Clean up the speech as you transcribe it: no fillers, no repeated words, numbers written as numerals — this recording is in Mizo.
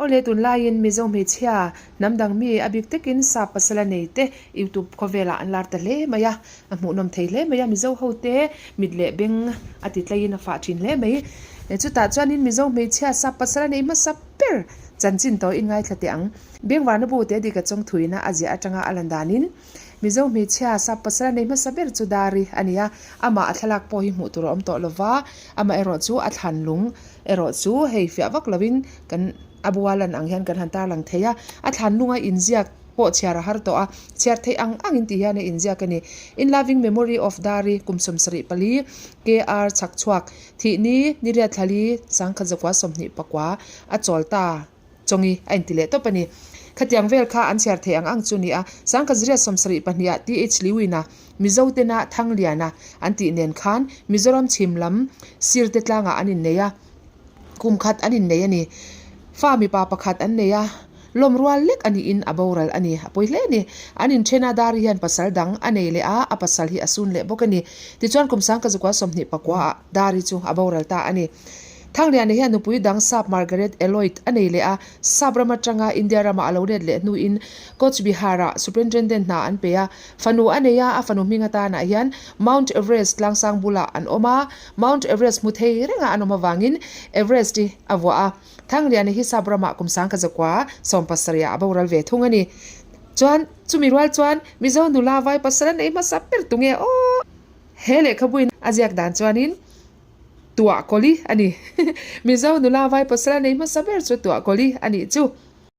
Awle tunlaiin Mizo hmeichhia hnam dang mi a bik takin sap pasala nei te YouTube khawvelah an lar ta hle mai a, a hmuhnawm thei hle mai a, Mizo ho te mit leh beng a ti tlaiin a fah thin hle mai. Chutah chuanin Mizo hmeichhia sap pasala nei hmasa ber chanchin tawh in ngaithla teh ang. Bengvarna bu te dik a chawngthuina a ziah atanga a lan danin Mizo hmeichhia sap pasala nei hmasa ber chu Dari a ni a, amah a thlalak pawh hi hmuh tur a awm tawh lova, amaherawh chu a thlan lung erawh chu hei fiah vak lovin kan a bua lan ang hian kan han tarlang thei a, a thlan lunga inziak pawh chhiar a har tawh a, chhiar theih ang angin tih hian a inziak a ni. In loving memory of Dari kum 74 KR chhak chhuak thih ni niriat thlali sangkhat zakua 21 a chawl ta chawngi a inti leh tawp a ni. Khatiang vel kha an chhiar theih ang ang chu ni a, sangkhat ziriat 72 ah TH Liwina Mizo tena Thangliana an tih nen khan Mizoram chhim lam sir te tlangah an innei a, kum khat an innei a ni. Fa mipa pakhat an nei a, lawm rual lek a niin a boral a ni. A pawi hle a ni. An inthen a, Dari hian pasal dang a nei leh a, a pasal hi a sun leh bawk a ni. Tichuan kum sangkazukua 29 ah Dari chu a boral ta a ni. Thangliana hian nupui dang sap Margaret Eloyd a nei leh a, sap ram atanga India rama a lo let leh hnuin Koch Bihar-ah Superintendent hna an pe a. Fanu a nei a, a fanu hming atanah hian Mount Everest tlangsang bulah an awm a, Mount Everest hmu thei renga an awm avangin Everest hi a vuah a. Thangliana hi sap ramah kum sangkazakua 70 ah a boral ve thung a ni. Chuan chumi rual chuan Mizo nula vai pasal a nei hmasa ber tunge aw! He lehkhabuin a ziak dan chuanin. Tuah Kawli a ni. Mizo nula vai pasal a nei hmasa ber chu Tuah Kawli a nih chu.